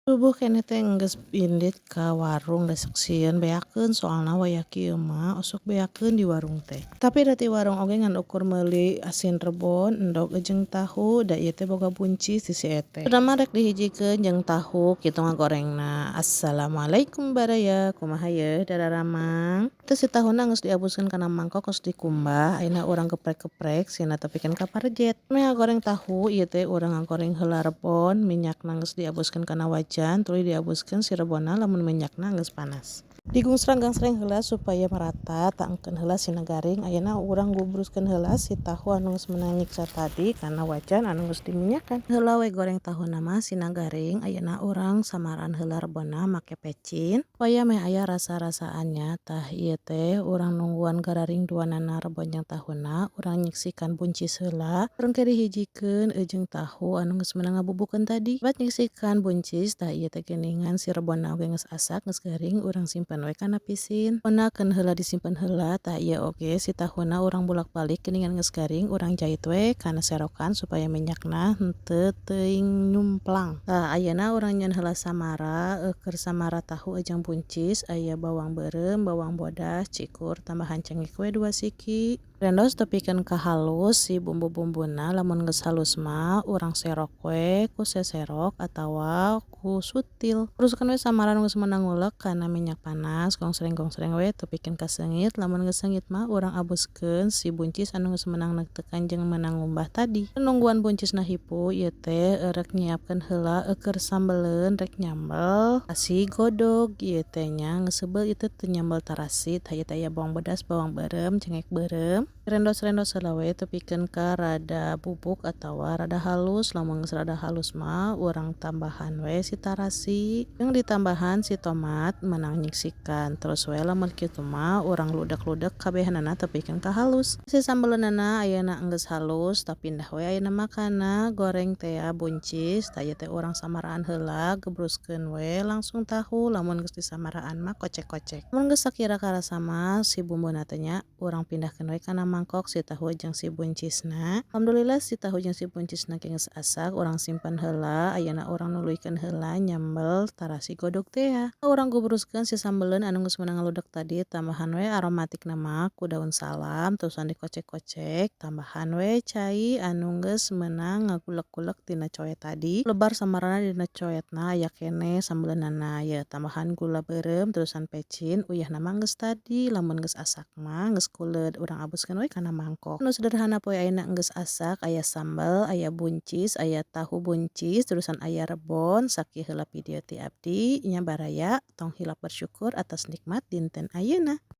Subuh keneh teh geus indit ka warung, da sok sieun beakeun, soalna wayah kieu mah osok beakeun di warung teh. Tapi da ti warung oge ngan ukur meuli asin rebon, endog jeung tahu, da ieu teh boga buncis di si eteh. Mah rek dihijikeun jeung tahu kitu ngagorengna. Assalamualaikum baraya, kumaha yeuh dararamang? Teu, si tahuna geus diabuskeun kana mangkok, geus dikumbah, ayeuna urang geprek-geprek sina tepikeun ka parjet. Meh ngagoreng tahu ieu teh urang ngagoreng heula rebon, minyakna geus diabuskeun kana wajan, tuluy diabuskeun si rebonna lamun minyakna geus panas. Digangsrang-gangsreng heula supaya merata, tangkeun heula sina garing. Ayeuna urang gubruskeun heula si tahu anu geus meunang nyiksa tadi kana wajan anu geus diminyakan. Heula we goreng tahuna mah sina garing, ayeuna urang samaran heula rebonna make pecin supaya meh aya rasa-rasaannya. Tah, ieu teh urang nungguan gararing duanana rebon jeung tahuna, urang nyiksikan buncis heula, engke dihijikeun jeung tahu anu geus meunang ngabubukeun tadi. Bat nyiksikan buncis, tah ieu teh geuningan si rebonna oge geus asak, geus garing, urang simpen we kana pisin. Keun heula, disimpen heula. Tah, ieu oge si tahuna urang bulak-balik, geuningan geus garing, urang jait we kana serokan supaya minyakna henteu teuing nyumplang. Tah, ayeuna urang nyieun heula samara, keur samara tahu jeung buncis aya bawang beureum, bawang bodas, cikur, tambahan cengek we 2 siki. Rendos tepikeun ka halus si bumbu-bumbuna. Lamun geus halus mah urang serok we ku seserok atawa ku sutil. Teruskeun we samara nu geus meunang ngulek kana minyak panas, gongsreng-gongsreng we tepikeun ka seungit. Lamun geus seungit mah urang abuskeun si buncis anu geus meunang neuktekan jeung meunang ngumbah tadi. Nungguan buncisna hipu, ieu teh rek nyiapkeun heula keur sambeleun, rek nyambel tarasi godog ieu teh nya, geus ieu teh nyambel tarasi. Tah, ieu teh aya bawang bodas, bawang beureum, cengek beureum. Rendos-rendos heula we tepikeun ka rada bubuk atawa rada halus. Lamun geus rada halus mah urang tambahan we si tarasi jeung ditambahan si tomat meunang nyiksikan. Terus we lamun kitu mah urang ludek-ludek kabehanana tepikeun ka halus. Si sambeleunana ayeuna geus halus, tah pindah we ayeuna mah kana goreng tea buncis. Tah, ieu teh urang samaraan heula, gebruskeun we langsung tahu. Lamun geus disamaraan mah kocek-kocek. Mun geus sakira karasa mah si bumbuna teh nya, urang pindahkeun we kana mangkok si tahu jeung si buncisna. Alhamdulillah, si tahu jeung si buncisna ge geus asak, urang simpen heula. Ayeuna urang nuluykeun heula nyambel tarasi godog tea. Urang gubruskeun si sambeleun anu geus meunang ngaludek tadi, tambahan we aromatikna mah ku daun salam, terusan dikocek-kocek, tambahan we cai anu geus meunang ngagulek-gulek tina coet tadi. Lebar samarana dina coetna, aya keneh sambeleunana ye, tambahan gula beureum, terusan pecin, uyahna mah geus tadi. Lamun geus asak mah geus kuleud, urang abuskeun we kana mangkok. Nu sederhana, poe ayeuna geus asak, aya sambel, aya buncis, aya tahu buncis, terusan aya rebon. Sakieu heula video ti abdi nya baraya, tong hilap bersyukur atas nikmat dinten ayeuna.